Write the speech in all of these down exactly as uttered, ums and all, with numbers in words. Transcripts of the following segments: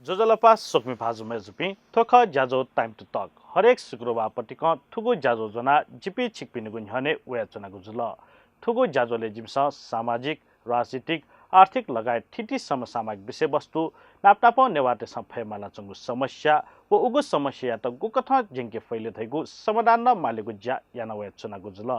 ज्वजलपा स्वकुमि भाजु मय्‌जुपिं, थ्व खः ज्याझ्वः Time to Talk। हरेक शुक्रबार पतिकं थुगु ज्याझ्वः ज्वनाः जिपिं छिकपिनिगु न्ह्यःने वयाच्वनागु जुल। थुगु ज्याझ्वलय् जिमिसं सामाजिक, राजनीतिक, आर्थिक लगायत थीथी समसामयिक विषयवस्तु, नापनापं नेवाःतय्‌सं फयेमालाच्वंगु समस्या व उगु समस्यायात गुकथं ज्यंके फइ ले धइगु समाधान नं मालेगु ज्या याना वयाच्वनागु जुल।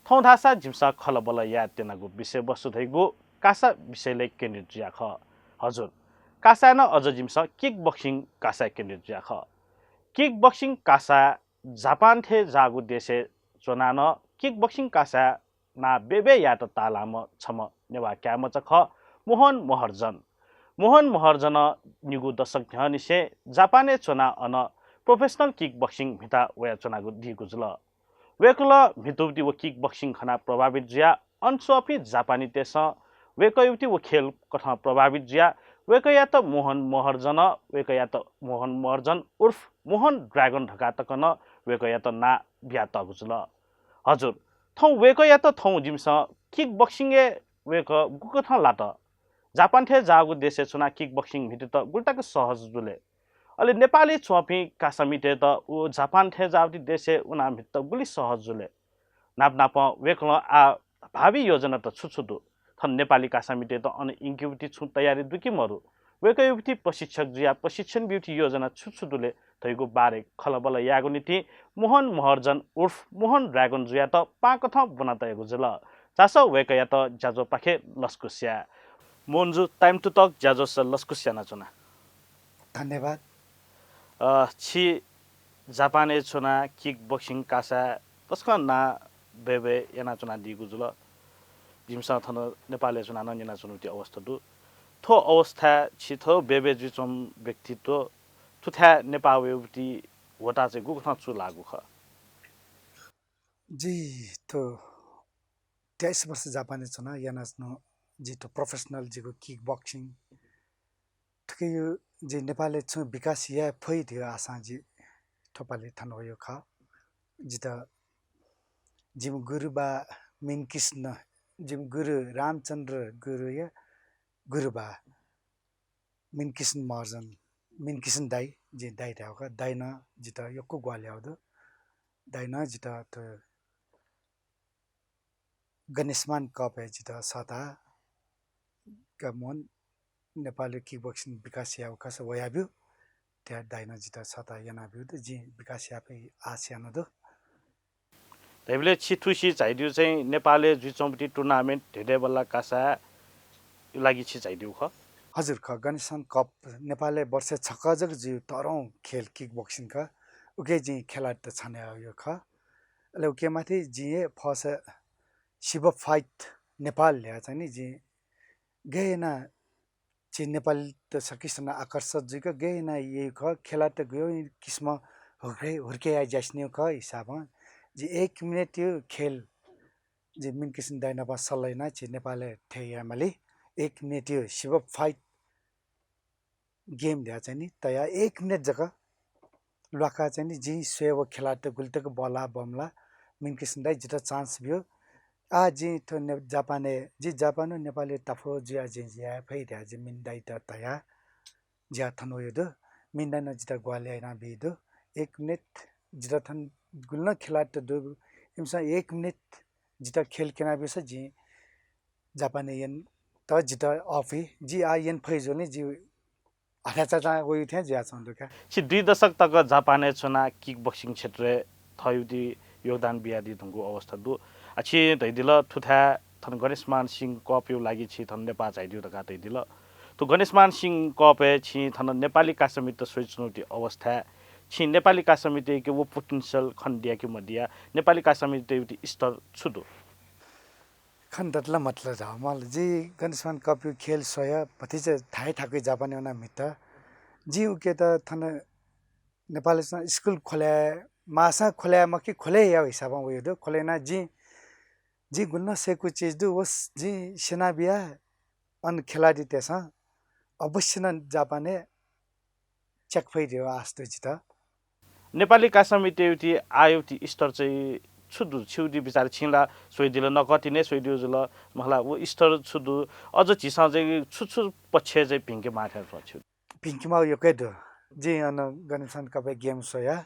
थौं धाःसा जिमिसं खँल्हाबल्हा यायेत्यनागु विषयवस्तु धइगु कासा विषयलय् केन्द्रित जुया खः। हजुर, कासाय् नं अझ जिमिसं kick boxing कासाय् केन्द्रित जुया खः। Kick boxing कासा जापान थें जाःगु देशय् च्वनाः नं kick boxing कासाय् नां बय्‌बय् यायेत ताःलाःम्ह छम्ह नेवाः काय्‌मचा खः, मोहन महर्जन। मोहन महर्जन निगू दशक न्ह्यःनिसें जापानय् च्वनाः अन professional kick boxing म्हिता वयाच्वनागु दीगु जुल। वय्‌कलं म्हितूगुति व kick boxing खनाः प्रभावित जुयाः अन च्वंपिं जापानीतय्‌सं वय्‌कःयागुति व खेल कथं प्रभावित जुयाः वय्‌कःयात मोहन महर्जन, वय्‌कःयात मोहन महर्जन उर्फ मोहन Dragon धकाः तक नं वय्‌कःयात नां बियातःगु जुल। हजुर, थौं वय्‌कःयात थौं जिमिसं kick boxing-य् वय्‌कः गुकथं लात? जापान थें जाःगु देशय् च्वनाः kick boxing म्हितेत गुलि तक सहज जुले? अले नेपालय् च्वंपिं कासामितय्‌त व जापान थें जाःगु देशय् वनाः म्हितेत गुलि सहज जुले? नापनापं वय्‌कलं आः भावी योजनात छु छु दु? थन नेपाली कासामितय्‌त अन यंकेगुति छुं तयारी दु कि मदु? वय्‌कःयागुति प्रशिक्षक जुयाः प्रशिक्षण बीगुति योजना छु छु दु ले धइगु बारे खँल्हाबल्हा यायेगु निंतिं मोहन महर्जन उर्फ मोहन Dragon जुयात पाहां कथं ब्वना तयागु जुल। झासँ वय्‌कःयात ज्याझ्वःपाखे लसकुस याये। मोहनजु, Time to Talk ज्याझ्वलय् लसकुस यानाच्वना। धन्यवाद। अ, छि जापानय् च्वनाः kick boxing कासाय् तसकं नां बय्‌बय् यानाच्वनादीगु जुल। जिमिसं थन नेपालय् च्वनाः नं न्यनाच्वनागुति अवस्था दु। थ्व अवस्थाय् छि थ्व बय्‌बय् जुइच्वंम्ह व्यक्तित्व, थुथाय् नेपाः वयेगुति ह्वःताः चाहिँ गुकथं चूलाःगु खः? जि थ्व तेइस वर्ष जापानय् च्वनाः यानाच्वनागु जि थ्व professional जिगु kick boxing थुकिया जि नेपालय् छुं विकास याये फइ धयागु आशां जि थ्वपालि थन वयागु खः। जितः जिमि गुरुबा मिनकिसन, जिमि गुरु रामचन्द्र गुरुया गुरुबा मिनकिसन महर्जन, मिनकिसन दाइ, जिं दाइ धायेगु खः, दाइनं जितः यक्व ग्वाहालि याःगु दु। दाइनं जितः थ्व गणेशमान Cup-य् जितः सःताः, का मोहन, नेपालय् kick boxing विकास यायेगु खःसा वयाब्यु धयाः दाइनं जितः सःताः यानाब्यूगु दु। जिं विकास याये फइ आश यानागु दु। धइबलय् छि थुसी झायादीगु चाहिँ नेपालय् जुइच्वंपिं tournament धेंधेंबल्लाः कासाया लागि छि झायादीगु खः? हजुर खः, गणेशमान Cup नेपालय् वर्षय् छकः जक जुइगु तःधंगु खेल kick boxing खः। उकी जिं खेलाडीत छाने याःगु खः। अले उकी माथि जिं हे फर्स्ट शिव Fight नेपाल धयाः चाहिँ नि जिं गय् यानाः झी नेपालीत सकसिनं आकर्षित जुइक गय् यानाः याइगु खः, खेलाडीत गय् किसिमं हुर्के, हुर्के याये ज्यासि नं खः हिसाबं जि एक मिनेटया खेल जि मिनकिसन दाइ नाप सल्लाह यानाः झी नेपालय् थथे यायेमाली, एक मिनेटया शिव Fight game धयाः चाहिँ नि तयाः एक मिनेट जक ल्वाकाः चाहिँ नि जिं स्वयेगु खेलाडीत गुलि तक बल्लाः बमलाः मिनकिसन दाइ जितः chance ब्यू। आः जिं थ्व ने-, जापानय्, जि जापानय् नेपाली ताफो जुयाः जिं याये फइ धयाः जि मिन दाइत धयाः जिं थन वयागु दु। मिन दाइनं जितः ग्वाहालि यानाबीगु दु। एक मिनेट जितः थन गुलि नं खेलाडीत दु, इमिसं एक मिनेट जितः खेल क्यनाब्यूसा जिं जापानय् यनेत जितः अःपुइ। जि आः यने फइ जुल नि, जि हथाय् चाचां वइ थें जुयाच्वंगु दु का। छि दुई दशक तक जापानय् च्वनाः kick boxing क्षेत्रय् थःगु योगदान बियादी धुंकूगु अवस्था दु। आ, छिं धयादिल, थुथाय् थन गणेशमान सिंह Cup-या लागि छिं थन नेपाः झायादीगु धकाः धयादिल। थ्व गणेशमान सिंह Cup-य् छिं थन नेपाली कासामित स्वयाच्वनागु अवस्थाय् छिं नेपाली कासामितय्‌के व potential खनेदिया कि मदिया? नेपाली कासामितय्‌गु स्तर छु दु? खनेदत ला मदत ला धाःम्वाल। जि गणेशमान Cup-या खेल स्वयाः भतिचा थाय् थाकुइ जापानय् वनाः म्हित। जिं उकेत थन नेपालय् च्वनाः स्कुल खोले याये, माःसां खोले याये मखु, खोले यायेगु हिसाबं वयागु दु। खोले यानाः जिं, जिं गुलि नं सय्‌कूगु चिज दु, व जिं स्यनाबियाः अन खेलाडीतय्‌सं अवश्य नं जापानय् च्याके फइ धयागु आश दु जितः। नेपाली कासामितय्‌गु आःयागु स्तर चाहिँ छु दु छिगु विचार? छिं ला स्वयादिल, नकतिनि स्वयादिल जुल, मला व स्तर छु दु? अझ झीसं चाहिँ छु छु पक्ष चाहिँ भिंके माः थें च्वं छिगु? भिंके माःगु यक्व हे दु। जिं अन गणेश मान कपया game स्वया।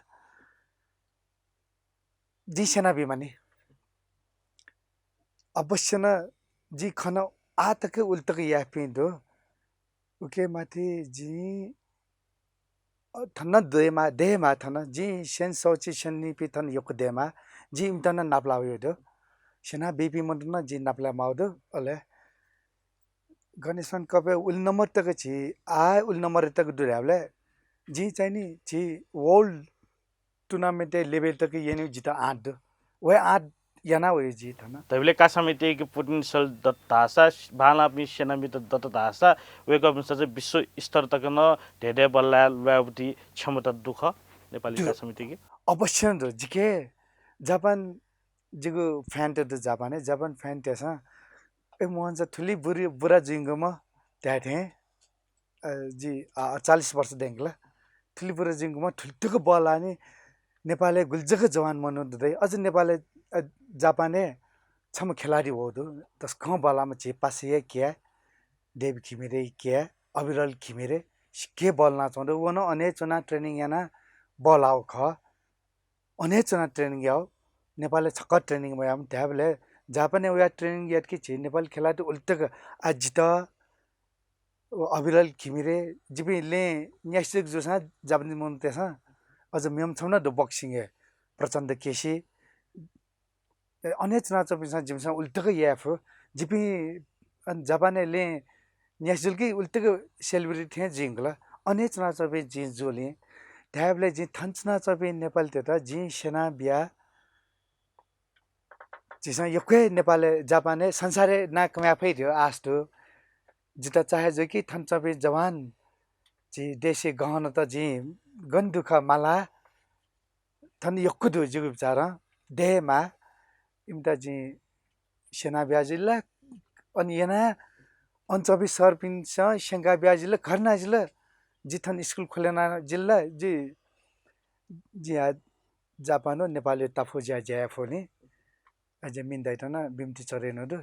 जिं स्यनाबी मानि। अवश्य नं जिं खन आः तक उलि तक याःपिं दु। उके माथि जिं, अ, थन दयेमा, दयेमा थन। जिं स्यन सौचि स्यनीपिं थन यक्व दयेमा। जिं इमित नं नापलाः वये दु। स्यना बीपिं मनूत नं जिं नापलाये माःगु दु। अले गणेश मान कपया उलि नम्बर तक झी, आः उलि नम्बर तक दु धायेबलय् जिं चाहिँ नि झी world tournament level तक यनीगु जितः आँट दु। व हे आँट याना वये जि थन। धइबलय् कासामितय्‌के potential दत धाःसा, बांलाःपिं स्यनामित दत धाःसा, वय्‌कःपिन्सं चाहिँ विश्व स्तर तक नं धेधे बल्लाये ल्वायेबुति क्षमता दु खः नेपाली दु। कासामितय्‌के। अवश्य दु। जिके जापान, जिगु fan त दु जापानय्, जापान fan तय्‌सं, "ए मोहन सा थुलि बुरी, बुरा जुइगुम्ह" धाये थें। अ, जि, अ, चालिस वर्ष दयेंकल। थुलि बुरा जुइगुम्ह थुलि तक बल्लाःनि नेपालय् गुलि जक जवान मनूत दु दइ। अझ नेपालय्, अ, जापानय् छम्ह खेलाडी वःगु दु। तसकं बल्लाःम्ह झी पासाया किया, डेभ घिमिरे किया, अविरल घिमिरे सिक्क बल्लानाच्वंगु दु। व नं अन हे च्वनाः training यानाः बल्लाःगु खः। अन हे च्वनाः training याःगु। नेपालय् छकः training मयाःम्ह धायेबलय् जापानय् वयाः training यात कि झी नेपाली खेलाडी उलि तक। आ, जितः, व अविरल घिमिरे, जिपिं लँय् न्यासि जक जूसां जापानी मनूतय्‌सं अझ मेम्ह छम्ह नं दु boxing-य् प्रचण्ड केसी। अन हे च्वनाच्वंपिन्सं जिमिसं उलि तक याये फु। जिपिं अन जापानय् लँय् न्यासि जुल कि उलि तक celebrity थें जुइगुल। अन हे च्वनाच्वंपिं जिं जुलिं धायेबलय् जिं थन च्वनाच्वंपिं नेपालीतय्‌त जिं स्यना बिया। झीसं यक्व हे नेपालय्, जापानय्, संसारय् नां कमय् फइ धयो आश दु। जितः चाहे जू कि थन च्वंपिं जवान झी देशय् गहनत जिं गन दुःख माला थन यक्व दु जिगु विचारं। दयेमा इमित जिं स्यना बिया जिल, अन यानाः अन च्वंपिं सरपिन्सं स्यंका बिया जिल, घरना जिल। जि थन स्कुल खोलेना जिल, जि, जि आ जापान व नेपालय् ताफु ज्या ज्या याये फुनि। अझ मिन दाइत नं बिन्ति चरेनु दु।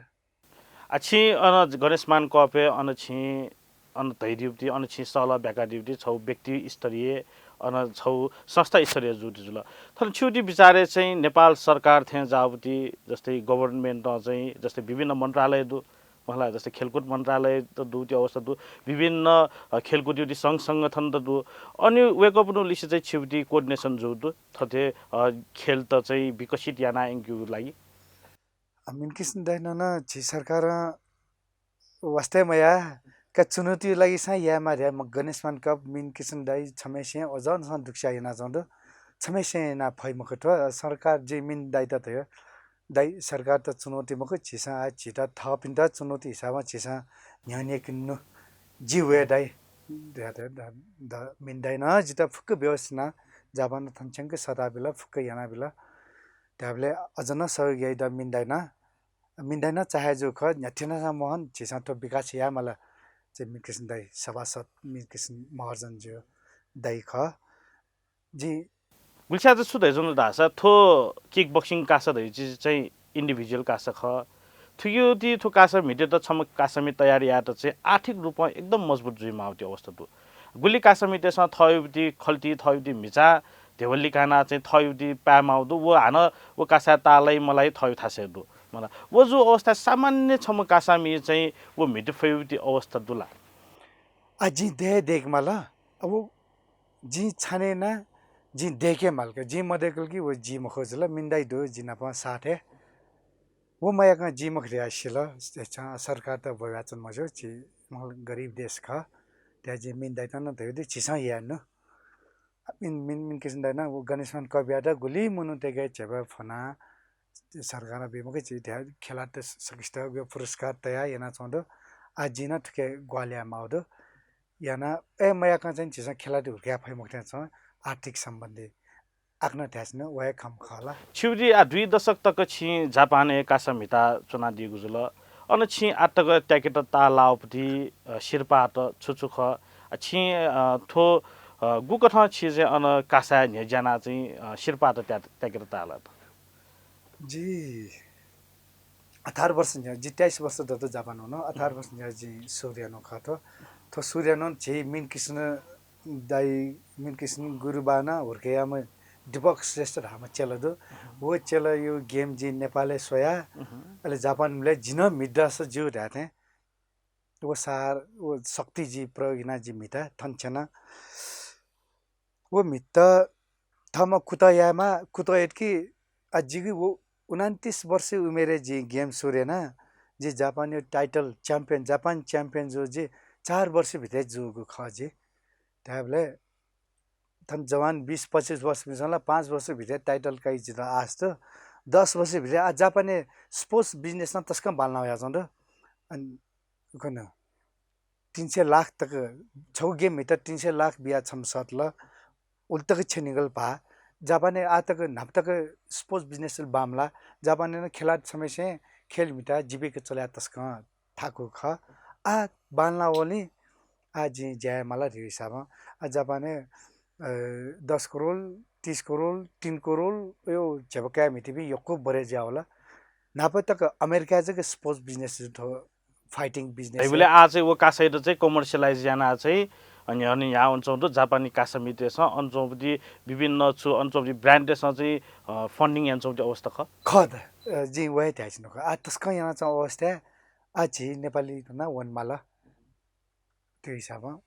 आ, छिं अन गणेश मान कपय् अन छिं अन धइदिउति, अन छिं सल्लाह ब्याकादिउति छौ व्यक्ति स्तरीय, अन छौ संस्था स्तरीय जुति जुल। थन छिउति विचारय् चाहिँ नेपाल सरकार थें जाउति, जस्तै government-ं चाहिँ, जस्तै विभिन्न मन्त्रालय दु, मला जस्तै खेलकुद मन्त्रालय त दुति अवस्था दु, विभिन्न, अ, खेलकुद युति संघ संगठन त दु। अनि वय्‌कःपिनु लिसे चाहिँ छिउति coordination जु दु, थथे, अ, खेल त चाहिँ विकसित याना यंकेगु लागि। अ, मिन किसिम दाइनं नं झी सरकारं वास्तै मया, का चुनौती लागि सां याये मारे, म गणेश मान कप मिन किसिम दाइ छम्हेसें अझ नं दुक्स्या यानाच्वंगु दु। छम्हेसें याना फइ मखु थ्व सरकार जि मिन दाइत धयो। दाइ सरकार त चुनौती मखु, झीसं आ झीत थःपिन्त चुनौती हिसाबं झीसं न्ह्यःने किन्नु जि वये दाइ। द, द, द, द, मिन दाइनं जित फुक्क व्यवस्था याना जापान थन छ्यंक सदा बिल, फुक्क याना बिल। त्याबले अझ नं सहयोग याइ द मिन दाइनं। मिन दाइनं चाहे जु खः, न्ह्याथे नं मोहन, झीसं थ्व विकास याये माल। चाहिँ मिन किसिम दाइ, सभासद मिन किसिम महर्जन ज्यू दाइ खः। जि गुलिस्यां छु धयाच्वना धाःसा, थ्व kick boxing कासा धइगु चाहिँ individual कासा खः। थुकिउति थ्व कासा म्हितेत छम्ह कासामि तयार यायेत चाहिँ आर्थिक रूपं एकदम मजबुत जुइमाःगु अवस्था दु। गुलि कासामितय्‌सं थःयुति खल्ति, थःयुति म्हिचा धेबा लिकाना चाहिँ थःयुति पायेमाःगु दु। व हानं व कासाय् ताः लाइ मलाइ थःयु थासय् दु। मला, व जु अवस्था सामान्य छम्ह कासामि चाहिँ व म्हिते फयुति अवस्था दु ला? आ, जिं दये दय्‌के माल। अब जिं छाने याना जिं दय्‌के माल का। जिं मदय्‌कल कि व जि मखु जुल, मिन दाइ दु जि नाप साथय्। व मयाकं जि मखु धयाः सिल, सरकार त ब्वयाच्वन मज्यू, झी गरीब देश खः। धयाः जिं मिन दाइत नं धयागु दु, झीसं याये नु। मिन, मिन, मिन किसिम दाइनं व गणेश मान कपयात गुलि मनूतय्‌के झेब्वय् फ्वनाः सरकारं बी मखु, झी धयाः खेलाडी सकसित व पुरस्कार तयाः यानाच्वंगु दु। आ, जिं नं थुके ग्वाहालि यायेमाःगु दु। यानाः ए मयाकं चाहिँ झीसं खेलाडी हुर्काये फइ मखु थें च्वं, आर्थिक सम्बन्धी। आकनं धायेसिनं व हे खँ खः ला। छिउति आ दुई दशक तक छिं जापानय् कासा म्हिता च्वनादीगु जुल। अन छिं आः तक त्याकेत ताः लाःगुति, अ, सिरपाःत छु छु खः? आ, छिं, अ, थ्व, अ, गुकथं छिं चाहिँ अन कासाय् न्ह्यज्यानाः चाहिँ, अ, सिरपाःत त्या-, त्याकेत ताः लात? जि अठार वर्ष न्ह्यः, जि तेइस वर्ष दत जापान वन, अठार वर्ष न्ह्यः जि सुरु यानागु खः थ्व। थ्व सुरु यानागु झी मिन किसन दाइ, मिन किसन गुरुबानं हुर्केयाम्ह दीपक श्रेष्ठ धाःम्ह चेला दु। व चेलाया game जि नेपालय् स्वया, अले जापान मिले जिं म्हित दस ज्यू धाये थें। व सार, व शक्ति जि प्रयोग याना जि म्हिता थन छ्यना। व म्हित थःम्हं कुतः यायेमाः, कुतः यात कि आ, जिगु व उनन्तिस वर्ष उमेरय् जिं game सुरु याना, जि जापानया title champion, जापान champion जू जि चार वर्ष भित्र जूगु खः जि। धायेबलय् थन जवान बिस पच्चिस वर्ष मिसा ला पाँच वर्ष भित्र title काइ जितः आश दु। दस वर्ष भित्र आ जापानय् sports business नं तसकं बांलाः वयाच्वं दु। अनि गन तीन सय लाख तक, छगू game भित्र तीन सय लाख बिया छम्ह सतल, उलि तक छ्यनिगल भा। जापानय् आ तक न्हापा तक sports business बांमलाः। जापानय् नं खेलाडी छम्हसिं खेल म्हिता जीविका चले याये तसकं थाकु खः। आ बांलाः वनी, आ जिं ज्या याये माल धइगु हिसाबं। आ जापानय्, अ, दस करोड, तीस करोड, तीन करोड यो झेब्वकाय् म्हितीपिं यक्व बढे जुया वल। न्हापा तक अमेरिकाय् जक sports business थ्व fighting business धइबलय् हे। आ चाहिँ व कासायात चाहिँ commercialize याना चाहिँ न्ह्यःने न्ह्याः वनाच्वंगु दु। जापानी कासामितय्सं अन च्वंपिं विभिन्न छु अन च्वंपिं brand-तय्सं चाहिँ, अ, funding यानाच्वंगु अवस्था खः। खः द, अ, जिं व हे धायेत्यनागु खः। आ तसकं यानाच्वंगु अवस्थाय् आ झी नेपाली नं वनेमाल। त्यो हिसाबं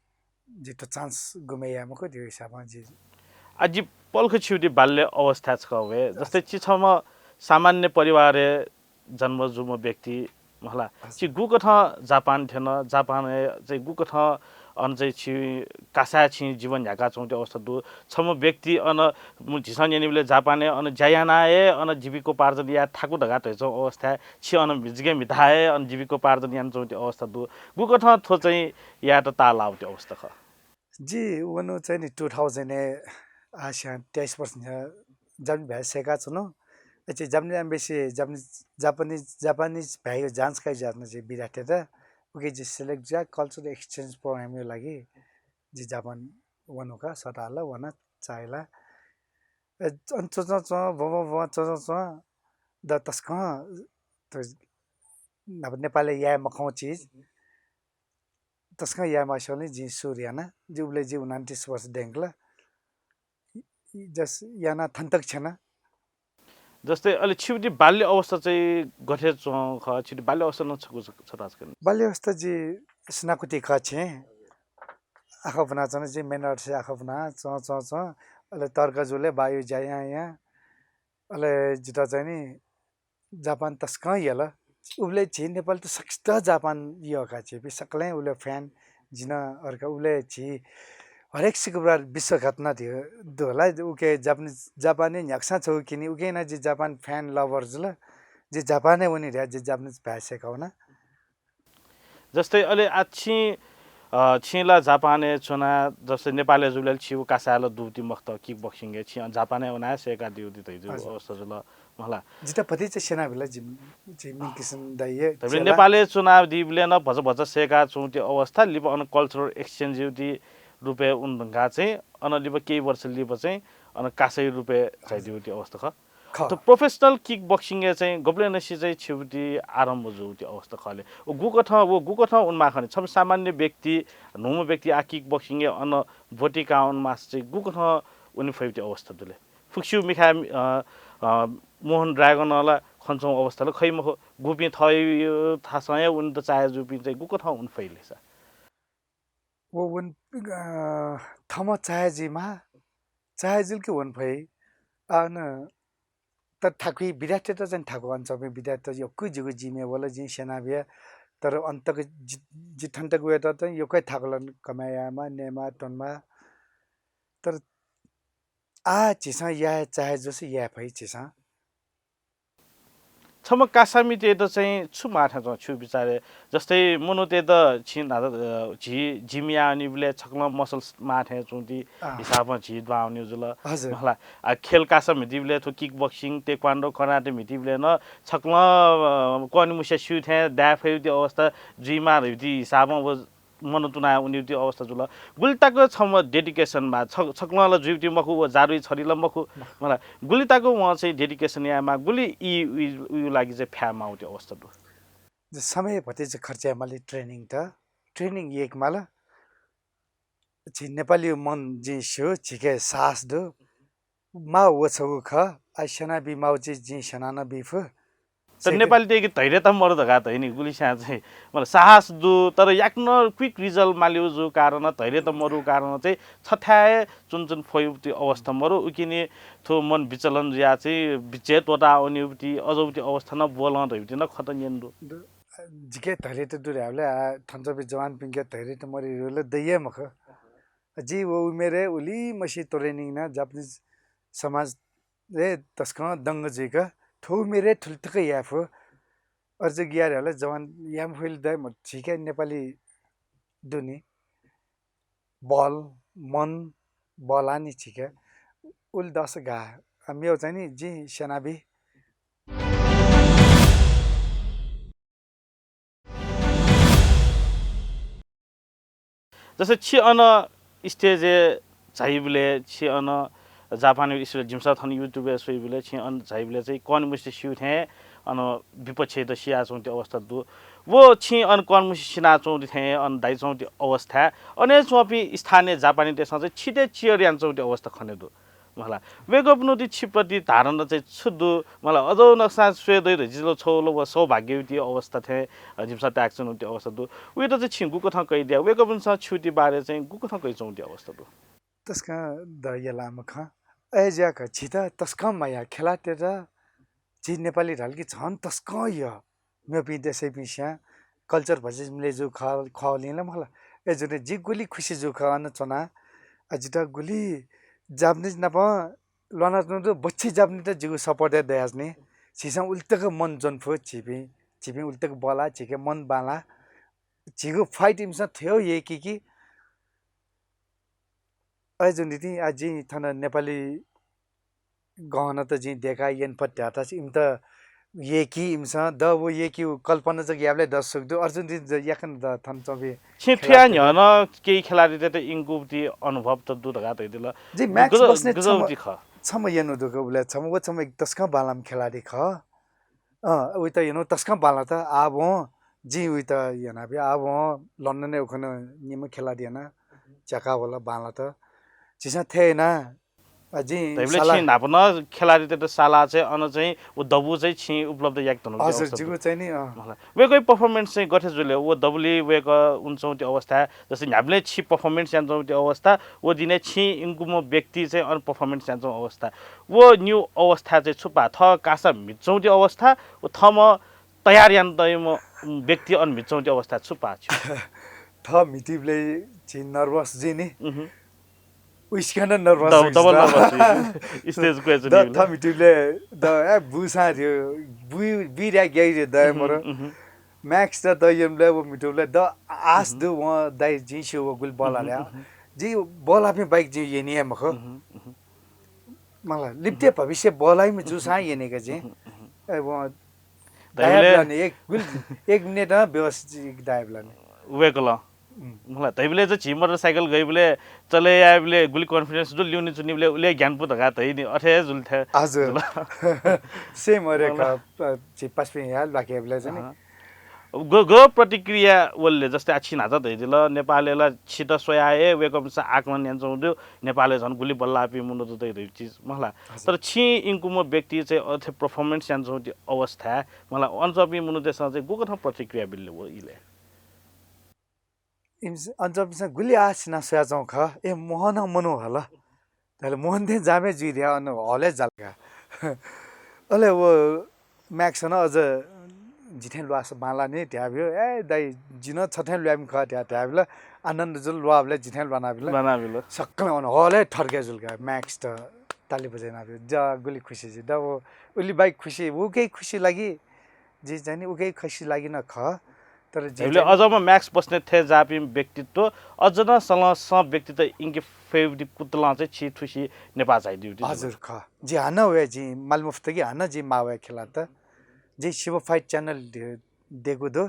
जितः chance गुमे याये मखु, त्यो हिसाबं जि आ जि पलख छिगु बाल्य अवस्था छकः वये। जस्तै छि छम्ह सामान्य परिवारय् जन्म जूम्ह व्यक्ति मला। हजुर। छि गुकथं जापान थ्यन, जापानय् चाहिँ गुकथं अन चाहिँ छि कासाय् छिं जीवन न्ह्याकाच्वंगु अवस्था दु। छम्ह व्यक्ति अन मु-, झीसं न्यनीबलय् जापानय् अन ज्या यानाः हे अन जीविकोपार्जन याये थाकु धकाः धयाच्वंगु अवस्थाय् छि अन म्हिगः म्हिताः हे अन जीविकोपार्जन यानाच्वंगु अवस्था दु। गुकथं थ्व चाहिँ यायेत ताःलाःगु अवस्था खः? जि वनागु चाहिँ नि two thousand-य् आः स्यां तेइस वर्ष न्ह्यः जापानी भाय् सय्काच्वनागु। अले Japanese embassy, Japanese, Japanese, Japanese भाय्‌या जाँच काइ जुयाच्वन जि विद्यार्थीत। उकी जि select जुयाः cultural exchange program-या लागि जि जापान वनागु का, सःताः ला वना चाःहिला। अ, अन च्वं च्वं च्वं, ब्वं ब्वं ब्वं च्वं च्वं च्वं, द तसकं त न्हापा नेपालय् याये मखंगु चिज तसकं याये मास्ति वंलि जिं सुरु याना। जि उबलय् जि उनन्तिस वर्ष दय्‌कल। जस याना थन तक छ्यना। जस्तै अले छिगु बाल्य अवस्था चाहिँ गथे च्वं खः? छिगु बाल्य अवस्था नं छकू छ-, छता छकू नि। बाल्य अवस्था जि स्नाकुति खः छेँ। आखः ब्वनाच्वना, जि मेनर्स आखः ब्वना च्वं च्वं च्वं। अले तर्क जुलय् बायु ज्या यां यां। अले जितः चाहिँ नि जापान तसकं यल। उबलय् झी नेपालीत सकसित जापान यः का, झीपिं सकलें उबलय् fan, जि नं अर्का। उबलय् झी हरेक शुक्रबार विश्व घटना धयो दु होला। उकी Japanese, जापानी न्ह्याक्वसां छगू किनी, उकी याना जि जापान fan lover जुल। जि जापानय् वनी धया जि Japanese भाय् सय्का वना। जस्तै अले आ छिं, अ, छिं ला जापानय् च्वना, जस्तै नेपालय् जुबलय् छिगु कासाय् ला दुगुति मखुत, kickboxing-य् छिं जापानय् वनाः सय्कादीगुति धइगु हजुर। अवस्था जुल मला। जितः भतिचा स्यनाबिल जि, जि मिन किसन दाइ हे धइबलय् चेला। नेपालय् च्वनादीबलय् नं भचा भचा सय्काच्वंगुति अवस्था, लिपा अन cultural exchange-यागुति रूपय् वने धुंकाः चाहिँ अन लिपा केही वर्ष लिपा चाहिँ अन कासाया रूपय् झायादीगुति अवस्था खः। खः। त professional kickboxing-य् चाहिँ गबलेंनिसें चाहिँ छिगुति आरम्भ जूगुति अवस्था खः ले। व गुकथं, व गुकथं वनेमाः खनी? छम्ह सामान्य व्यक्ति, न्हूम्ह व्यक्ति आः kickboxing-य् अन ब्वति काः वनेमाःसा चाहिँ गुकथं वने फइगुति अवस्था दु ले? फुक्कसिगु मिखाय्, अ, अ, मोहन ड्रागन ला खनाच्वंगु अवस्था ला खइ मखु। गुपिं थःगु थासं हे वनेत चाहे जूपिं चाहिँ गुकथं वने फइ ले सा? व वन, अ, थःम्हं चाहे जुइमाः, चाहे जुल कि वने फइ। अन तर थाकुइ विद्यार्थीत चाहिँ थाकु, अन च्वंपिं विद्यार्थीत यक्व जिगु gym-य् वल, जिं स्यनाबिया। तर अन तक जि, जि थन तक वयेत चाहिँ यक्व थाकुल, कमाय् यायेमाः, नयेमाः, त्वनेमाः। तर आः झीसं याये चाहे जूसा याये फइ झीसं। छम्ह कासामितय्‌त चाहिँ छु माः थें च्वं छिगु बिचारय्? जस्तै मनूतय्‌त छिं न्हाचः, अ, झी gym याःनिबलय् छकलं muscles माः थें च्वंगुति अँ। हिसाबं झी दुहां वनीगु जुल। हजुर। मला, आ, खेल कासा म्हितीबलय् थ्व kickboxing, taekwondo, karate म्हितीबलय् नं छकलं, अ, कःनिमुस्या स्यू थें दाये फइगुति अवस्था जुइमाः धइगुति हिसाबं व मनंतुना वनीगु अवस्था जुल। गुलि तक छम्ह डेडिकेसन माः, छ छकलं ला जुइगु मखु, व जारुइ छरी ला मखु। मला गुलि तक वं चाहिँ डेडिकेसन यायेमाः, गुलि ई उइ लागि चाहिँ फ्यायेमाःगु अवस्था दु। समय भति चाहिँ खर्च यायेमाली ट्रेनिङ त, ट्रेनिङ एक माल। झी नेपाली मन जिं स्यू, झीके साहस दु। माः व छगू खः, आ स्यना बी माःगु चिज जिं स्यना नं बी फु। तर नेपाली तय्‌के धैर्य त मरु धकाः धइ नि, गुलिस्यां चाहिँ मतलब साहस दु, तर याकनं क्विक रिजल्ट मालीगु जू कारण, धैर्य त मरु कारण चाहिँ छथाय् चुन चुन फ्वइगु अवस्था मरु, उकिं थ्व मन विचलन जुया चाहिँ बिचय् त्वता वनीगु अजूगु अवस्था नं ब्वलं धइगु नं खँ त न्यन दु। जिके धैर्य त दु धायेबलय् आ थन्चबी जवानपिंके धैर्य त मरु ला दइए मखु। जि व उमेरय् उलि मसि ट्रेनिङ ना जापानिज समाज ए तसकं दंग जुइक थ्व उमेरय् थुलि तक याये फु। अझ गियार हला जवान याये फुइल दइ म झीके नेपाली दुनि बल मन बल आनि झीके उलि दस गा मेव चाहिँ नि जि स्यनाबी। जस्तै छि अन स्टेजय् झाइबलय्, छि अन जापानी स्टेजय् जिमिसं थन YouTube-य् स्वइबलय्, छि अन झाइबलय् चाहिँ कनमुसे स्यू थें अन विपक्षय् त सियाच्वंगु अवस्था दु। व छि अन कनमुसे सिनाच्वंगु थें अन दाइच्वंगु अवस्थाय् अन हे च्वंपिं स्थानीय जापानीतय्‌सं चाहिँ छितय् चियर यानाच्वंगु अवस्था खने दु। मला वय्‌कःपिनिगु छि प्रति धारणा चाहिँ छु दु? मला अझ नक्सा स्वये दइ धइगु जितः छगू व सौभाग्यवती अवस्था थें जिमिसं ताय्‌काच्वनागु अवस्था दु। उइत चाहिँ छिं गुकथं कयादिया? वय्‌कःपिन्सं छिगु बारे चाहिँ गुकथं कयाच्वंगु अवस्था दु? तसकं द यलाःम्ह खँ। अय्‌जुयाः झीत तसकं माया खेलातय्‌त झी नेपाली धाल कि झन तसकं यः। मेपिं देशय्‌पिं स्यां कल्चर भचा मिले जू खः खः लिं ला मला। अय्‌जूगुलिं जि गुलि खुसी जू खः अन च्वना। आ, जितः गुलि जापानिज नाप ल्वाना च्वंगु दु, बच्छि जापानिजत जिगु सपोर्ट हे दयाच्वनी। झीसं उलि तक मन ज्वने फु झीपिं, झीपिं उलि तक बला, झीके मन बांला। झीगु फाइट इमिसं थ्यौ यय्‌की कि अय्‌जूगुलिं आ जिं थन नेपाली गहना त जिं देका यनपत ध्याता इमित यय्‌की इमिसं द व यय्‌की कल्पना जक याबलय् द सुख दु। अर्जुन दिन याकन द थन चौबी छिं थुया न्ह्यःनं केही खेलाडीतय्‌त इंकुति अनुभव त दु धकाः धइदिल। जि म्याक्स बस्ने छम्ह यनु दुक उबले छम्ह व छम्ह तसकं बालाम खेलाडी खः। अँ, उइत यनु तसकं बांलात। आः वं जिं उइत यनाबी। आः वं लन्डनय् उखन निम्ह खेलाडी याना झ्याका वल बांलात। झीसं थथे याना जिं धइबलय् साला छिं न्हापा नं खेलाडीतय्‌त साला चाहिँ अन चाहिँ व दबू चाहिँ छिं उपलब्ध याके धुन। हजुर, जिगु चाहिँ नि, अँ। वय्‌कःया पर्फर्मेन्स चाहिँ गथे जुल? व दबुली वय्‌कः उनच्वंगु अवस्था, जस्तै न्ह्याबलें छि पर्फर्मेन्स यानाच्वंगु अवस्था, व दिनय् छिं इंकुम्ह व्यक्ति चाहिँ अन पर्फर्मेन्स यानाच्वंगु अवस्था, व निगू अवस्था चाहिँ छु पाः? थः कासा म्हितच्वंगु अवस्था, व थःम्ह तयार यानातःम्ह व्यक्ति अन म्हितच्वंगु अवस्था छु पाः छि? थः म्हितीबलय् झी नर्भस जुइ नि। उइसिकं नं नर्भस डबल नर्भस स्टेज क्वय् द थः म्हितीबलय् द ए बुसां थियो। बुइ बिर्या ग्याइ रे दय मर। म्याक्स त द यनबलय् व म्हितुबलय् द आश दु वं दाइ जिं स्यू व गुलि बला ल्या। जि बलापिं बाइक जि यनिया मखु। मला लिप्ते भविष्य बलाइम्ह जूसां यनेका जि। ए वं दायबलाने एक गुलि एक मिनेट व्यवस्थित दायबलाने। वय्‌कलं मला धइबलय् चाहिँ झी मोटरसाइकल गइबलय् चले याइबलय् गुलि कन्फिडेन्स दु, ल्यूने चुनिबलय् उले ज्ञानपु धकाः धइ नि, अथे हे जुल थें। हजुर। सेम अरे खः, झी पासपिं या ल्वाकेबलय् चाहिँ नि। ग ग प्रतिक्रिया वलले जस्तै आ छि न्हाचा धइदिल, नेपालय् ला छित स्वया हे वय्‌कःपिन्सं आकलन यानाच्वंगु दु, नेपालय् झन गुलि बल्लाःपिं मनूत दइ धइगु चिज मला। तर छिं इंकुम्ह व्यक्ति चाहिँ अथे पर्फर्मेन्स यानाच्वंगु अवस्थाय् मला अन च्वंपिं मनूतय्‌सं चाहिँ गुकथं प्रतिक्रिया बिल व इलय्? इमिसं अन च्वंपिन्सं गुलि आश याना स्वयाच्वंगु खः। ए मोहनं मनू हल। धाले मोहन थें जामे जुइ ध्या अन हलय् जाल का। अले व म्याक्सन अझ जिथें ल्वास बांला नि ध्याबियो। ए दाइ, जि नं छथें ल्वाइम्ह खः ध्या ध्याबिल। आनन्द जुल ल्वाबलय् जिथें ल्वानाबिल। ल्वानाबिल। सक्कं अन हलय् थर्के जुल का। म्याक्स त ताली बजाइनाबिल। जा गुलि खुसी जि। द व उलि बाइ खुसी, उके खुसी लागि जि चाहिँ नि उके खुसी लागि न खः। तर जि अझ म म्याक्स बस्नेत थें जापिं व्यक्तित्व अझ न सलं स व्यक्तित्व इंके फेवति कुतलं चाहिँ छि थुसी नेपाः झाइदिउ। हजुर खः। जि हानं वये जि मालमुफ्त कि हानं जि माः वये खेला त। जि शिव फाइट च्यानल देगु दु।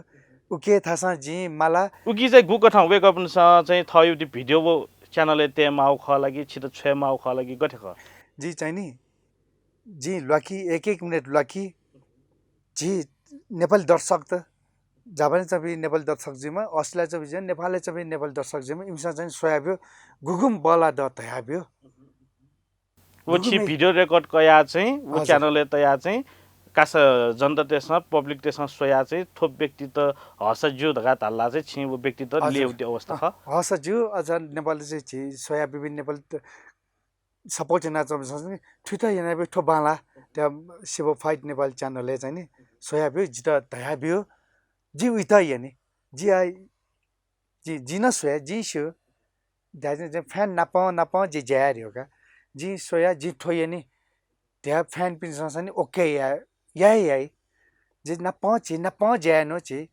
उके थासं जिं माला। उकी चाहिँ गुकथं वय्कःपिन्सं चाहिँ थःगु भिडियो व च्यानलय् तये माःगु खः ला कि छित छ्वये माःगु खः ला कि गथे खः? जि चाहिँ नि, जिं ल्वाकि, एक एक मिनेट ल्वाकि, झी नेपाली दर्शकत, जापानय् च्वंपिं नेपाली दर्शक जुइमा, अस्ट्रेलियाय् च्वंपिं जुइमा, नेपालय् च्वंपिं नेपाली दर्शक जुइमा, इमिसं चाहिँ स्वयाब्यु, गुगुं बल्लाः द धयाब्यु। व छि गुगुं भिडियो रेकर्ड कयाः चाहिँ व हजुर। च्यानलय् तयाः चाहिँ कासा जनतातय्सं, पब्लिकतय्सं स्वयाः चाहिँ थ्व व्यक्तित हःसा ज्यू धकाः धाल ला चाहिँ छिं व व्यक्तित हजुर। ल्ययाब्यूगु अवस्था अँ, खः। हःसा ज्यू, अझ नेपाली चाहिँ झी स्वयाः विभिन्न नेपाली त-, सपोर्ट यानाच्वंपिन्सं चाहिँ थुइत यानाब्यु, थ्व बांलाः, त्या सिबो फाइट नेपाली च्यानलय् चाहिँ नि स्वयाब्यु, जितः धयाब्यु, जि उइत यने, जि आ, जि, जिं नं स्वया, जिं स्यू। धाय् चाहिँ फ्यान नापं, नापं जि ज्या याये धयो का। जिं स्वया, जिं थ्व यने, त्या फ्यानपिन्सं चाहिँ नि ओके याये, याये, याये। जि नापं, झी नापं ज्या याये नु, झी,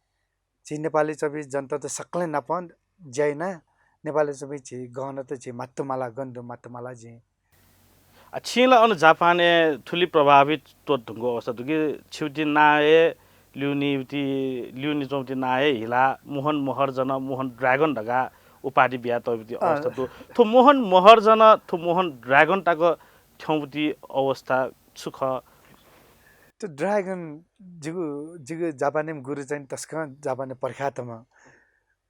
झी नेपाली च्वंपिं जनतात सकलें नापं ज्या याना, नेपाली च्वंपिं झी गहनात झी मात्तुमाला, गन दु मात्तुमाला जिं। आ, छिं ला अन जापानय् थुलि प्रभावित त्वःत धुंकूगु अवस्था दु कि छिगु नां हे ल्यूनिगु, ल्यूने च्वंगु नां हे हिला मोहन महर्जन, मोहन ड्रागन धकाः उपाधि बियातःगु अवस्था अँ। दु। थ्व मोहन महर्जन, थ्व मोहन ड्रागन तक थ्यंगु अवस्था छु खः? त्यो ड्रागन जिगु, जिगु जापानी गुरु चाहिँ तसकं जापानी प्रख्यातम्ह।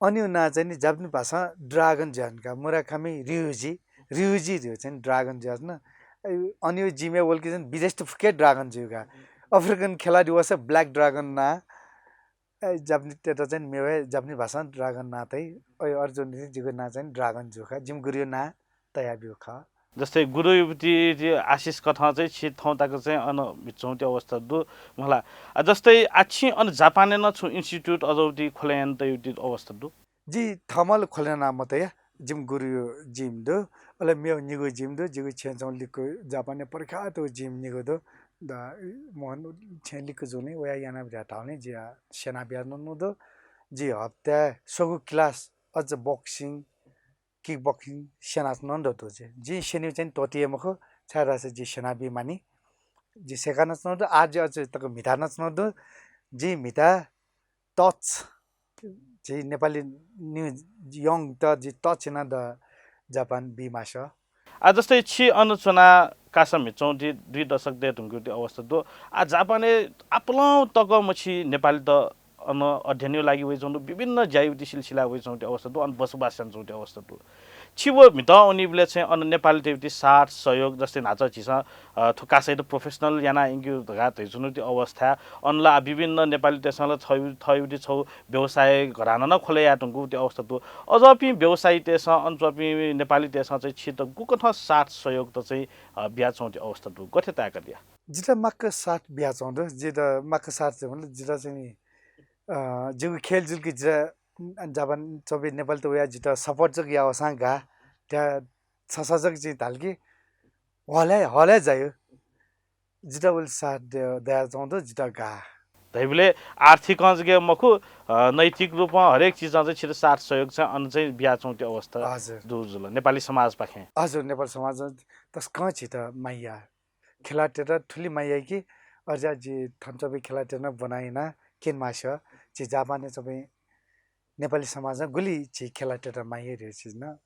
अनिगु नां चाहिँ नि जापानी भाषां ड्रागन जुयाच्वन का, मुराकामी रियुजी, रियुजी धयो चाहिँ ड्रागन जुयाच्वन। अ, अनिगु जिमय् वल कि चाहिँ विदेशत फुक्कं ड्रागन जुइ का। अफ्रिकन खेलाडी वःसा ब्ल्याक ड्रागन नां, अ, जापानीतय्त चाहिँ मेगु हे जापानी भाषां ड्रागन नां तइ। अ, अर्जुन जिगु नां चाहिँ ड्रागन जू का, जिमि गुरुया नां तयाब्यू खः। जस्तै गुरुया आशिष कथं चाहिँ छि थौं तक चाहिँ अन म्हिताच्वंगु अवस्था दु मला। आ, जस्तै आ, छिं अन जापानय् नं छुं इन्स्टिट्युट अझ खोले यानातयागु अवस्था दु? जि थःम्हं ला खोले याना मतया, जिमि गुरुया जिम दु, अले मेगु निगू जिम दु, जिगु छेँय् च्वंगु लिक्क जापानय् प्रख्यात जिम निगू दु। द, मोहन छेँय् लिक्क जूगुलिं वया यानाबिज्यात धाःगुलिं जिं स्यनाबिया नं दु। जि हप्ताय् स्वगु क्लास अझ बक्सिङ, किक बक्सिङ स्यनाच्वनागु दु जि। जिं स्यनीगु चाहिँ त्वःते मखु, छाय्धाःसा जि स्यनाबी मानि। जि सय्काच्वनागु दु, आः जि अझ तक म्हिताच्वनागु दु। जिं म्हिता टच, जि नेपाली न्यू यंगत जि टच याना द जापान बी मास्टर। आ, जस्तै छि अन च्वनाः कासा म्हिताच्वंगु दुई दशक दये धुंकूगु अवस्था दु। आ, जापानय् आपालं तक मछि नेपालीत अन अध्ययनया लागि वयाच्वंगु दु, विभिन्न ज्याया सिलसिलाय् वयाच्वंगु अवस्था दु, अन बसोबास यानाच्वंगु अवस्था दु। छि व म्हितः वनीबलय् चाहिँ अन नेपालीतय्गु साथ सहयोग, जस्तै न्हाचः झीसं, अ, थ्व कासायात प्रोफेसनल याना यंकेगु धकाः धयाच्वनागु अवस्थाय् अन ला विभिन्न नेपालीतय्सं ला थःगु, थःगु छगू व्यवसाय घराना नं खोले याये धुंकूगु अवस्था दु। अज्याःपिं व्यवसायीतय्सं, अन च्वंपिं नेपालीतय्सं चाहिँ छित गुकथं साथ सहयोग त चाहिँ, अ, बियाच्वंगु अवस्था दु, गथे ताय्कादिया? जितः माक्क साथ बियाच्वंगु दु। जितः माक्क साथ चाहिँ मतलब जितः चाहिँ नि, अ, जिगु खेल जुल कि जितः जापान च्वंपिं नेपालीत वयाः जितः सपोर्ट जक याःसां गाः। त्या छसः जक जिं धाल कि हलय्, हलय् जायु। जितः उलि साथ दे-, दयाच्वंगु दु, जितः गाः। धइबलय् आर्थिकं जक मखु, अ, नैतिक रूपं हरेक चिजं चाहिँ छित साथ सहयोग चाहिँ अन चाहिँ बियाच्वंगु अवस्था हजुर। दु जुल नेपाली समाजपाखें। हजुर, नेपाली समाजं तसकं झीत माया याः। खेलाडीतय्त थुलि माया याइ कि, अझ जि थन च्वंपिं खेलाडीतय्त नं ब्वना याना क्यने मास्ति। झी जापानय् च्वंपिं नेपाली समाजं गुलि झी खेलाडीतय्त माया याइ धइगु चिज नं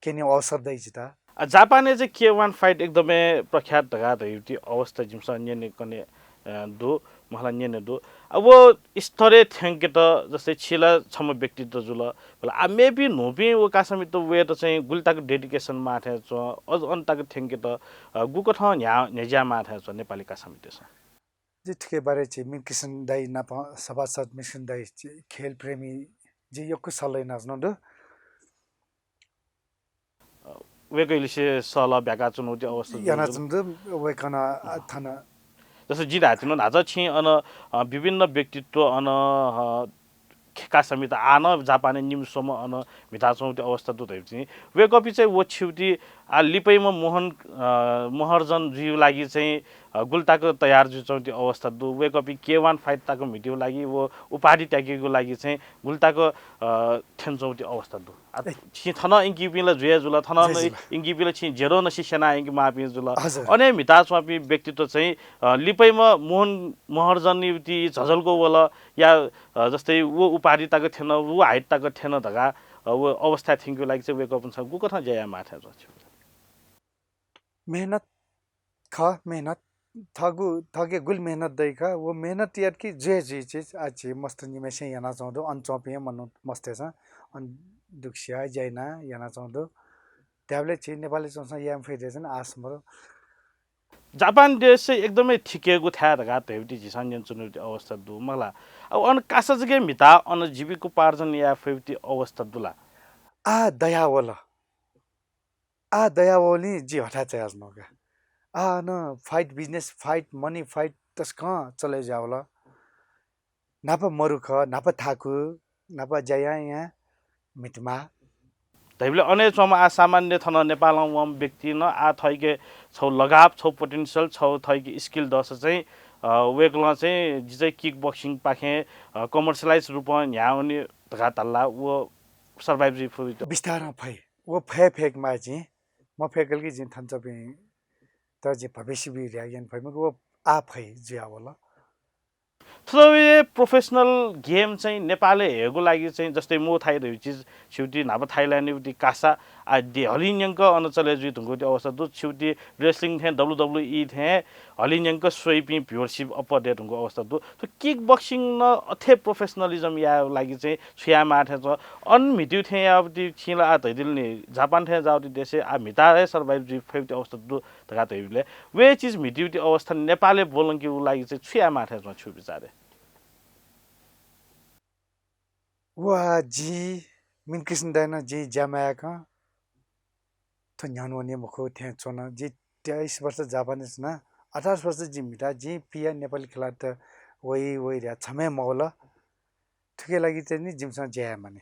क्यनेगु अवसर दइ जितः। अ, जापानय् चाहिँ के वान फाइट एकदमै प्रख्यात धकाः धइगु अवस्था जिमिसं न्यने कने, अ, दु, मला न्यने दु। अ, व स्तरय् थ्यंकेत जस्तै छि ला छम्ह व्यक्तित्व जुल, मला आ मेपिं न्हूपिं व कासामित वयेत चाहिँ गुलि तक डेडिकेसन माः थें च्वं, अझ अन तक थ्यंकेत, अ, गुकथं न्ह्या-, न्ह्यज्या माः थें च्वं नेपाली कासामितय्सं? जि थुकिया बारे झी मिनकृष्ण दाइ नाप, सभासद मिनकृष्ण दाइ झी खेल प्रेमी, जि यक्व सल्लाह यानाच्वनागु दु। अ, वय्कःलिसे सल्लाह ब्याकाच्वनागु अवस्था दु। यानाच्वनागु दु, वय्कलं, अ, थन। जस्तै जिं धायेत्यनागु न्हाचः छिं अन, अ, विभिन्न व्यक्तित्व अन, अ, कासामित आः नं जापानय् निम्ह स्वम्ह अन म्हिताच्वंगु अवस्था दु धइगु चाहिँ। वय्कःपिं चाहिँ व छिगु, आ लिपैम्ह मोहन अ, महर्जन जुइगु लागि चाहिँ अ, गुलि तक तयार जुइच्वंगु अवस्था दु? वय्कःपिं के वान फाइट तक म्हितेगु लागि व उपाधि त्याकेगु लागि चाहिँ गुलि तक अ, थ्यंच्वंगु अवस्था दु? आ, ए। छिं थन इंकीपिं ला जुया जुल, थन जय जुल। इंकीपिं ला छिं जेरो नसी स्यना इंकी माःपिं जुल। हजुर। अन हे म्हिता च्वंपिं व्यक्तित्व चाहिँ अ, लिपैम्ह मोहन महर्जन युति झझल्को वल या अ, जस्तै व उपाधि तक थ्यन, व हाइट तक थ्यन धकाः अ, व अवस्था थ्यंकेगु लागि चाहिँ वय्कःपिन्सं गुकथं ज्या यायेमाः थें च्वं? मेहनत खः, मेहनत। थःगु, थःके गुलि मेहनत दइ खः, व मेहनत यात कि जुया जुइ चिज। आ झी मस्त निम्हय्सिं यानाच्वंगु दु, अन च्वंपिं हे मनू मस्तय्सं अन दुःख सियाः ज्या याना, यानाच्वंगु दु। धायेबलय् झी नेपालय् च्वंसां याये मफइ धइगु चाहिँ आश मरु। जापान देश चाहिँ एकदमै थिकेगु थाय् धकाः धयागु झीसं न्यनाच्वनागु अवस्था दु मला। अब अन कासा जक म्हिता अन जीविकोपार्जन याये फइगु अवस्था दु ला? आ दयावल। आ दयावःगुलिं जि हथाय् चायाच्वनागु का। आ अन fight, business fight, money fight तसकं चले जुयावल। न्हापा मरु खः, न्हापा थाकु, न्हापा ज्या यां यां म्हितेमाः। धइबलय् अन हे च्वंम्ह आ सामान्य थन नेपालं वंम्ह व्यक्ति नं आ थःके छगू लगाव, छगू potential, छगू थःके skill दःसा चाहिँ अ, वय्कलं चाहिँ जि चाहिँ kick boxing पाखें अ, commercialize रूपं न्ह्यावने धकाः धाल ला व survive जुइ फइ? बिस्तारं फइ। व फये फय्केमाः जिं, मफय्कल कि जिं थन च्वंपिं त जिं भविष्य बी ध्यागेन फइ मखु, व आ फइ जुयावल। थ्व हे professional game चाहिँ नेपालय् हयेगु लागि चाहिँ जस्तै Muay Thai धइगु चिज छिगुति न्हापा Thailand युति कासा आ दे हलिंन्यंक अन चले जुइ धुंकूगु अवस्था दु। छिगुति wrestling थें, W W E थें हलिंन्यंक स्वइपिं viewership अप्वः दये धुंकूगु अवस्था दु। थ्व kick boxing नं अथे professionalism यायेगु लागि चाहिँ छु यायेमाः थें च्वं? अन म्हितेगु थें याःगुति छिं ला आ धयादिल नि, जापान थें जाःगुति देशय् आ म्हिता हे survive जुइ फइगु अवस्था दु धकाः धइबलय् व हे चिज म्हितेगु अवस्था नेपालय् ब्वलंकेगु लागि चाहिँ छु यायेमाः थें च्वं छिगु बिचारय्? व आ जि मिनकृष्ण दाइनं जिं ज्या मयाकं थ्व न्ह्यःने वने मखु थें च्वन। जि तेइस वर्ष जापानय् च्वना, अठार वर्ष जिं म्हिता, जिं पिया नेपाली खेलाडीत वइ वइ धया छम्ह हे मवल। थुके लागि चाहिँ नि जिमिसं ज्या याये मानि।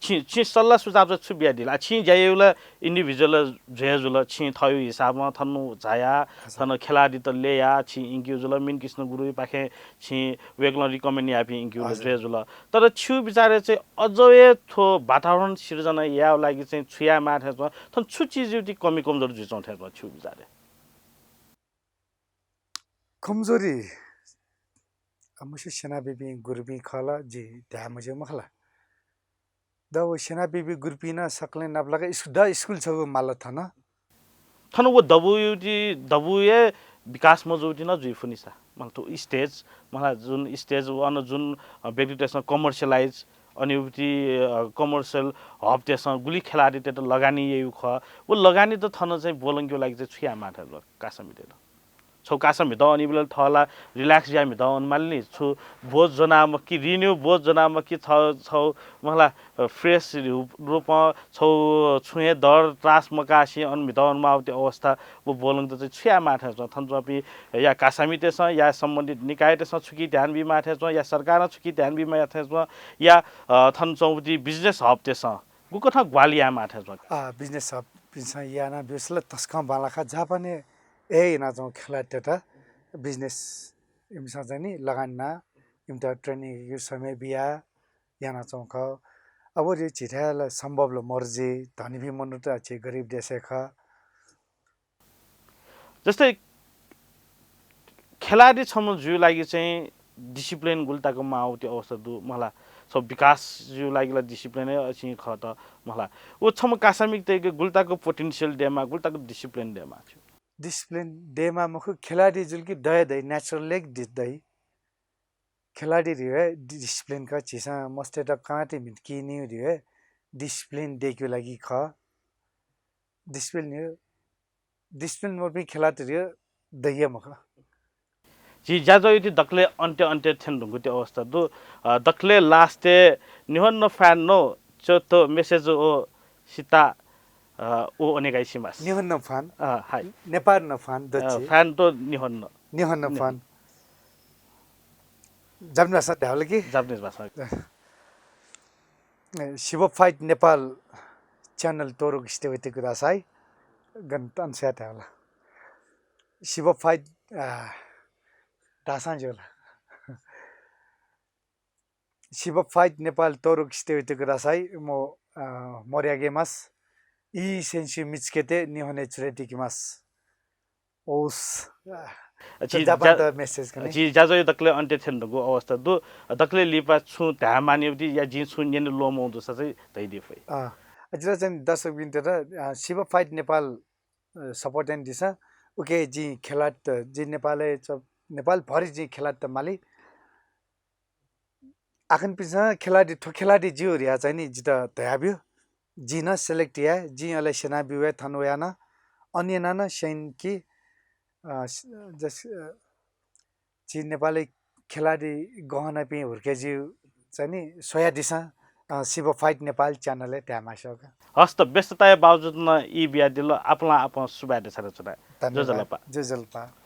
छिं, छिं सल्लाह सुझाव चाहिँ छु बियादिल? आ, छिं ज्या याइगु ला individual जुया जुल, छिं थःगु हिसाबं थन झाया, हजुर। थन खेलाडीत ल्यया, छिं इंकेगु जुल, मिनकृष्ण गुरुपाखें छिं वय्कलं recommend याःपिं इंकेगु हजुर। जुया जुल। तर छिगु बिचारय् चाहिँ अझ हे थ्व वातावरण सिर्जना यायेगु लागि चाहिँ छु यायेमाः थें च्वं? थन छु चिजयागुति कमी कमजोर जुइच्वं थें च्वं छिगु बिचारय्? कमजोरी, अ, मुसु स्यनाबीपिं गुरुपिं खः ला, जि धाये मज्यू मखु ला। द व स्यनाबीपिं गुरुपिं नं सकलें नापलाक स्कु-, द स्कुल छगू माल थन। थन व दबूयागुति, दबू हे विकास मजूगुति नं जुइ फुनि सा। मला थ्व stage, मला जुन stage व अन जुन, अ, व्यक्तित्वसं commercialize, अन युगुति, अ, commercial hub तय्सं गुलि खेलाडीतय्त लगानी याइगु खः। व लगानीत थन चाहिँ ब्वलंकेगु लागि चाहिँ छु यायेमाः थें च्वं कासा म्हितेत? छगू कासा म्हितः अनिबलय् थः ला relax जुयाः म्हितः अन माल नि। छु बोझ ज्वनाः मखु कि, ऋणयागु बोझ ज्वनाः मखु कि, छ-, छगू मला, अ, fresh रूप-, रूपं छगू छुं हे डर त्रास मकासें अन म्हितः अन माःगु अवस्था व ब्वलंकेत चाहिँ छु यायेमाः थें च्वं? थन च्वंपिं या कासामितय्सं, या सम्बन्धित निकायतय्सं छुकी ध्यान बीमाः थें च्वं, या सरकारं छुकी ध्यान बीमाः थें च्वं, या, अ, थन च्वंपिं business hub तय्सं गुकथं ग्वाहालि यायेमाः थें च्वं? अ, business hub पिन्सं याना ब्यूसा ला तसकं बांलाः खः। जापानय् हे यानाच्वंगु खेलाडीतय्त business इमिसं चाहिँ नि लगानी याना इमित training यायेगु समय बियाः यानाच्वंगु खः। अब व झीथाय् ला सम्भव ला मरु जुइ, धनीपिं मनूत झी गरिब देशय् खः। जस्तै खेलाडी छम्ह जुइगु लागि चाहिँ discipline गुलि तक माःगु अवस्था दु मला, छगू विकास जुइगु लागि ला discipline हे अछि खः त मला। व छम्ह कासामितय्के गुलि तक potential दयेमाः, गुलि तक discipline दयेमाः? Discipline दयेमाः मखु, खेलाडी जुल कि दये दइ, natural हे दइ। खेलाडी धइगु हे discipline खः, झीसं मस्तय्त कराटे म्हित कीगु धइगु हे discipline दयेकेगु लागि खः। Discipline धइगु, discipline मभिं खेलाडी धइगु दइ हे मखु। झी ज्याझ्वःयागु दकलय् अन्त्य अन्त्य थ्यने धुंकूगु अवस्था दु। अ, दकलय् last-य् Nihon no fan no chotto message o shita, अ, o onegaishimasu। Nihon no fan? अ, हाइ। नेपाल no fan, अ, दोच्छि? Fan to Nihon no। Nihon no fan। Japanese भाषा धायेबलय् कि? Japanese भाषा। ए, शिव fight नेपाल channel तोरुक स्टेवती कुदासाई गन तन से आते होला। शिव फाइट, आ, दासां जोला। शिव फाइट नेपाल तोरुक स्टेवती कुदासाई मो, आ, मोरिया गेमास। ई सेन्सु मिचकेते निहोने चुरेटी किमास। ओस। आ, झी तो जापान जा-, त message कने। झी ज्याझ्वः दकले अन्त्य थें धुंगु अवस्था दु। दकले लिपा छुं धायेमानियो या जिं छुं न्यने ल्वःमं दुसा चाहिँ धैदी फइ। अ, जितः चाहिँ दर्शकबिन्त, अ, शिव फाइट नेपाल, अ, support यानादिसँ। उके जिं खेलाडी त, जिं नेपालय् च-, नेपाल भरि जिं खेलाडी त माली। आखनपिन्सं खेलाडी, थ्व खेलाडी ज्यू रे या चाहिँ नि जितः धयाब्यु। जिं नं select या, जिं अले स्यनाब्यु वये थन वया नं। अन्य नं नं स्यन कि, अ, स-, जस-, अ, झी नेपाली खेलाडी गहनापिं हुर्के ज्यू चाहिँ नि स्वयादिसँ, अ, शिव फाइट नेपाल channel-य् धायेमास्यु का। हस्त, व्यस्तताया बावजुद नं ई बियादिल, आपालं आपालं सुभाय् देछानाच्वना। धन्यवाद। ज्वजलपा। ज्वजलपा।